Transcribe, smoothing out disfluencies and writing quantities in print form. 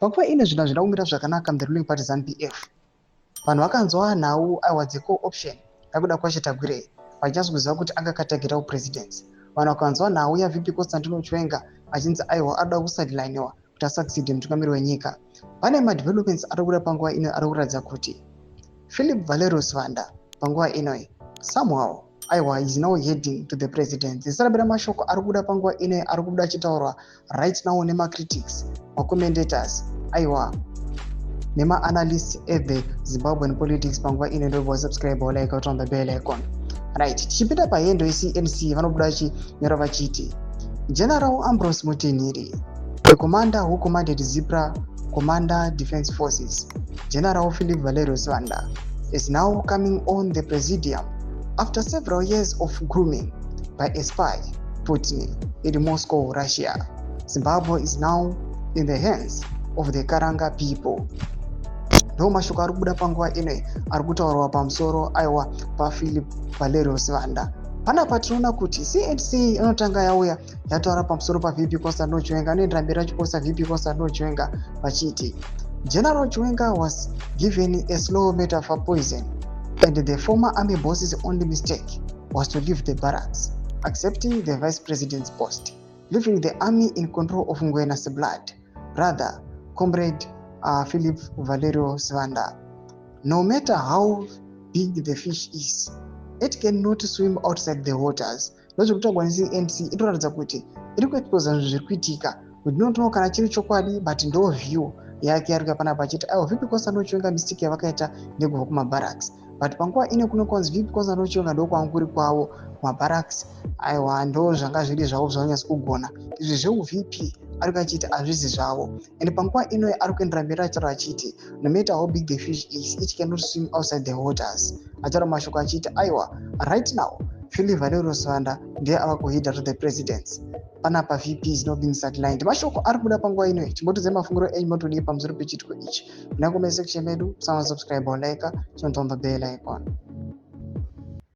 Panguva ino zvinhu hazvina kumira zvakanaka mu the ruling party ZANU PF. Vanhu vakanzwa nhau, aiwa, dzeco-option yakuda kwacho Tagwirei, vachinatsa kuziva kuti anga akatageta kupresidency. Vanhu vakanzwa nhau yaVP Constantino Chiwenga achinzi, aiwa, arikuda kusidelineiwa kuti asucceed mutungamiri wenyika. Pane madevelopments ari kubuda panguva ino ari kuratidza kuti Philip Valerio Sibanda panguva inoi somehow, aiwa, is now heading to the presidency. Zisarabira mashoko ari kubuda panguva inoi ari kubuda achitaurwa right now nemacritics, macommentators, aiwa, nemaanalysts ethe Zimbabwean politics panguva ino. Ndobva subscribe, like, on the bell icon. Right, tichipinda pahendo yeCNC, vanobuda vachinyora vachiti General Ambrose Mutinhiri, the commander who commanded ZIPRA, commander defense forces, General Philip Valerio Sibanda, is now coming on the presidium after several years of grooming by a spy, Putin, in Moscow, Russia. Zimbabwe is now in the hands of the Karanga people. Ndo mashoko ari kubuda panguva ino ari kutaurwa pamusoro, aiwa, paPhilip Valerio Sibanda. Panapa tinoona kuti CNC inotanga yauya yataura pamusoro paVP Constantino Chiwenga. Anoendera mberi achiposta VP Constantino Chiwenga vachiti General Chiwenga was given a slow metaphor poison, and the former army boss's only mistake was to leave the barracks, accepting the vice president's post, leaving the army in control of Ngwena's blood brother, Comrade Philip Valerio Sibanda. No matter how big the fish is, it cannot swim outside the waters. Ndozvekutaurwa neCNC. Inoratidza kuti iri kuexposa zvinhu zviri kuitika. We do not know kana chiri chokwadi, but ndo view yake yari kuya panapa achiti, aiwa, VP Constantino Chiwenga, mistake yavakaita ndekubva kumabarracks, but panguva ino kuno kwanzi VP Constantino Chiwenga ndokwanga kuri kwavo kumabarracks. Aiwa, ndo zvanga zviri zvavo zvavanyatsi kugona izvi zveuvp. Ari kuachiti hazvisi zvavo, and panguva ino ari kuendera mberi achitaura achiti no matter how big the fish is, it cannot swim outside the waters. Achitaura mashoko achiti, aiwa, right now Philip Valerio Sibanda ndiye ava kuheada to the presidency. Panapa VP is not being sidelined. Mashoko ari kubuda panguva ino. Chimbotiudzai mafungiro enyu, motodii pamusoro pechitiko ichi muna comment section medu. Musama subscribe or like, turn on the bell icon.